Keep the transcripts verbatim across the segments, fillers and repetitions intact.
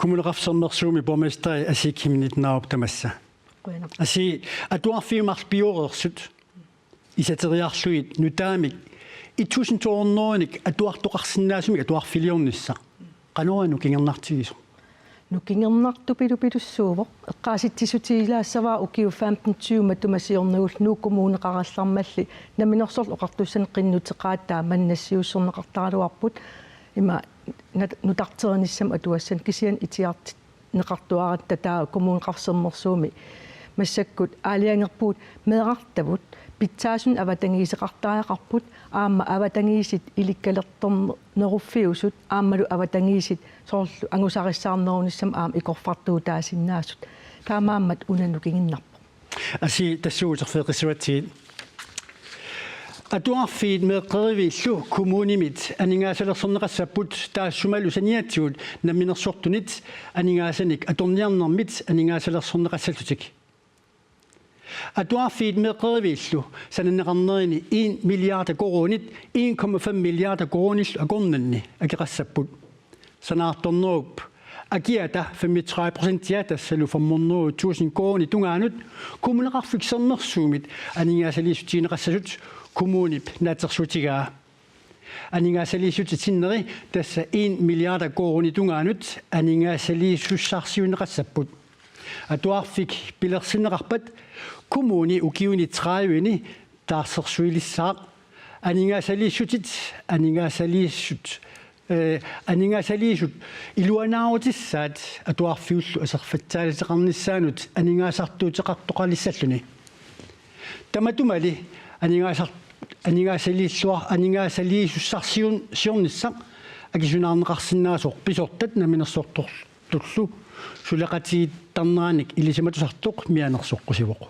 Kommuneqarfik Sermersuumi borgmesteri Asii Chemnitz Narup tamassa. Qujanaq. Asii, atuarfiit marluk pioreersut isateriarlugit nutaamik et tusind to hundrede atuartoqarsinnaasumik atuarfiliornissaq. Qanoq nukingernartigisoq? Nukingernartupilupilussuuvoq. Eqqaasitsissutigilaassavara ukiut femten tyve matuma siornagullu Nuuk Kommuneqarallarmalli Namminersorlutik Oqartussanit qinnuteqaataa manna nassiussorneqartaraluarput, ima nat-, nutarterinissamut atuassanik, kisianni itigartinneqartuaratta taava Kommuneqarfik Sermersuumi massakkut aalajangerpugut meerartavut pitsaasumik avatangiiseqartariaqarput, aamma avatangiisit ilikkalertorneruffiusut aammalu avatangiisit soorlu angusarissaarnerunissamut aamma ikorfartuutaasinnaasut. Taamaammat una nukinginnarpoq. Asii, tassuuna uterfigeqqissuatsigit. Atuarfiit meeqqeriviillu kommunimit aningaasalersorneqassapput, taassumalu saniatigut namminersortunit aningaasanik atorniarnermit aningaasalersorneqassallutik. Atuarfiit meeqqeriviillu sananeqarnerini en milliard koruunit en komma fem milliard koruunillu akornanni akeqassapput. Sanaartornerup akiata femogtredive procentia, tassalu fem hundrede tusind koruunit tungaanut, Kommuneqarfik Sermersuumit aningaasaliissutigineqassasut kommunip naatsorsuutigaa. Aningaasaliissutit sinneri tassa en milliard koruunit tungaanut aningaasaliisussarsiuunneqassapput. Atuarfik pilersinneqarpat kommuni ukiuni tredive-ni taarsersuilissaaq. Aningaasaliissutit, aningaasaliissut, eh, aningaasaliisut iluanaarutissaat atuarfiullu aserfatsaaliseqarnissaanut aningaasartuuteqartoqalissalluni. Tamatumali aningaasar-, aningaasaliillua-, aningaasaliisussarsiorn-, siornissaq akisunaarneqarsinnaasoq pisortat namminersortortullu suleqatigiittarneranik ilisimatusartoq mianersoqqusivoq.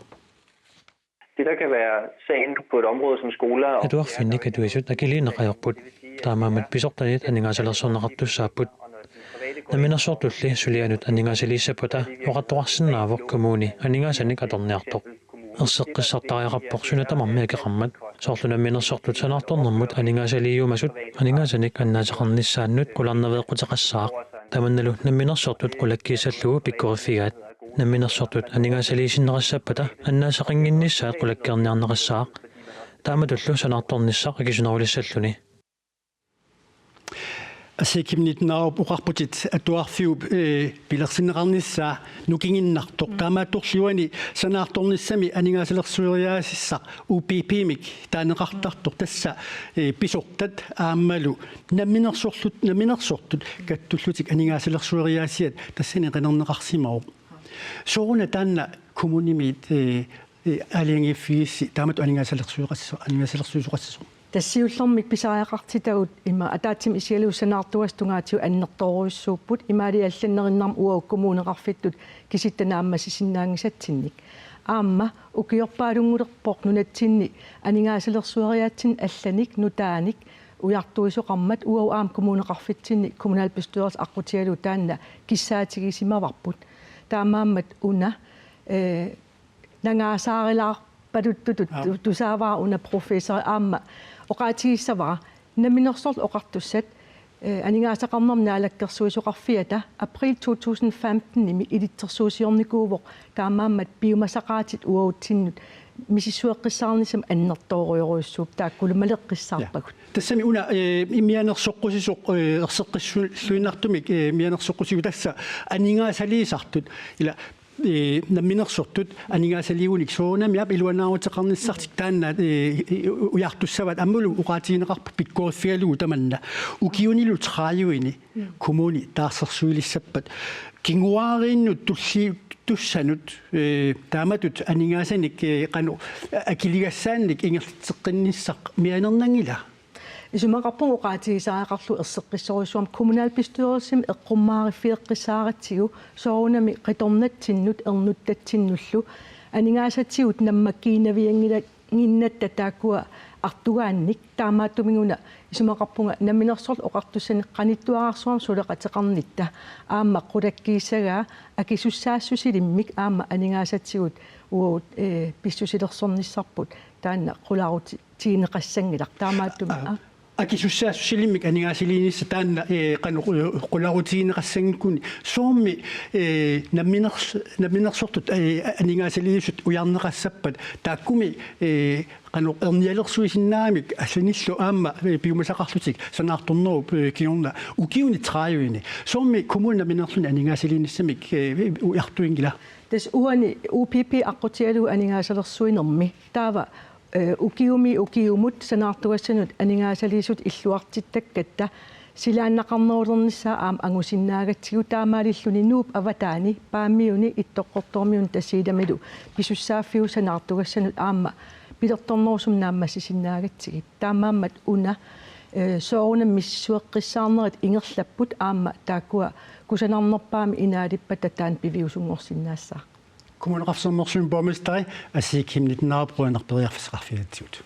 Det, der kan være sagen på et område som skoler og Atuarfinnik atuisut akiliineq ajorput. Taamaammat pisortanit aningaasalersorneqartussaapput. Namminersortulli sulianut aningaasaliissappata oqartoqarsinnaavoq kommuni aningaasanik atorniartoq. Erseqqissartariaqarpoq suna tamarmi akeqarmat. Soorlu namminersortut sanaartornermut aningaasaliiumasut aningaasanik annaateqarnissaannut qularnaveeqquteqassaaq. Tamannalu namminersortut qulakkiissallugu pikkoriffigaat. Namminersortut aningaasaliisinneqassappata annaasaqannginnissaat qulakkeerniarneqassaaq. Taamatullu sanaartornissaq akisunarulissalluni. Asii Chemnitz Narup oqarputit atuarfiup, eh, pilersinneqarnissaa nukinginnartoq. Mm. Taamaattorli uani sanaartornissami aningaasalersueriaasissaq U P P-mik taaneqartartoq, tassa, eh, pisortat aammalu namminersorlut, namminersortut kattullutik aningaasalersueriaasiat tassani qinerneqarsimavoq. Sooruna taanna kommunimit, eh, eh, aalajangiiffigissi taamatut aningaasalersueqasso-, aningaasalersuisoqassasoq? Tassa siullermik pisariaqartitagut ima ataatsimik isigalugu sanaartugassat tungaatigut annertoorujussuupput, imaali allannerinnarmik uagut kommuneqarfittut kisitta naammassisinnaanngisatsinnik. Aamma ukiorpaalunngulerpoq nunatsinni aningaasalersueriaatsinnik allanik nutaanik ujartuisoqarmat, uagut aamma kommuneqarfitsinni kommunalbestyrelsi aqqutigalugu taanna kissaatigisimavavut. Taamaammat una, eh, nangaasaarilaarpaluttutut. Aap. Tu-, tusaavara una professori aamma oqaatigissavara Namminersorlutik Oqartussat, eh, aningaasaqarnermut naalakkersuisoqarfiata april to tusind femten-imi ilitsersuusiornikuuvoq, taamaammat piumasaqaatit uagutsinnut misissueqqissaarnissamut annertoorujorujussuupput, taakkulu maleqqissaarpagut. Ja. Tassami una, eh, mianersoqqusisoq, eh, erseqqissuinnartumik, eh, mianersoqqusivoq tassa aningaasaliisartut, ila, eh, namminersortut aningaasaliigunik soorunami aap iluanaaruteqarnissartik taanna, eh, ujartussavaat, aammalu oqaatigineqarpoq pikkoriffigalugu tamanna. Ukiunilu tredive-ni kommuni taarsersuilissappat kinguaariinnut tulliuttussanut, eh, taamatut aningaasanik, eh, qanoq akiligassaannik ingerlatseqqinnissaq mianernanngila? Isumaqarpunga oqaatigisariaqarlugu erseqqissorujussuarmik kommunalbestyrelsimi eqqummaariffigeqqissaaratsigu soorunami qitornatsinnut ernuttatsinnullu aningaasatigut nammakkiinavianngila-, -nginnatta taakkua artugaannik, taamaattumik una isumaqarpunga Namminersorlutik Oqartussanit qanittuararsuarmik suleqateqarnitta aamma qulakkiissagaa akisussaassusilimmik aamma aningaasatigut uagut, eh, pissusilersornissarput taanna qularuti-, -tigineqassanngilaq taamaattumik. Aa. Aa. Akisussaassusilimmik aningaasaliinissaq taanna, eh, qanoq, eh, qularutigineqassanngikkunik, soormi, eh, namminers-, namminersortut, eh, aningaasaliisut ujarneqassappat, taakkumi, eh, qanoq ernialersuisinnaagamik allanillu aamma, eh, piumasaqarlutik sanaartornerup, eh, kingorna ukiuni tredive-ni. Soormi kommunip namminerluni aningaasaliinissamik, eh, ujartuinngila? Tassa uani U P P aqqutigalugu aningaasalersuinermi. Taava, eh, ukiumi ukiumut sanaartugassanut aningaasaliisut illuartittakkatta silaannaqarnerulernissaa aamma angusinnaagatsigu, taamaalilluni Nuup avataani Paamiuni, Ittoqqortoormiuni Tasiilamilu pisussaaffiup sanaartugassanut aamma pilertornerusumik naammassisinnaagatsigu. Taamaammat una, eh, soorunami misissueqqissaarnerit ingerlapput aamma taakkua kusanarnerpaamik inaalippata taanna piviusunngorsinnaassaaq. Kommuneqarfik Sermersuumi borgmesteri Asii Chemnitz Narup, qujanaq periarfissaqarfigigatsigut.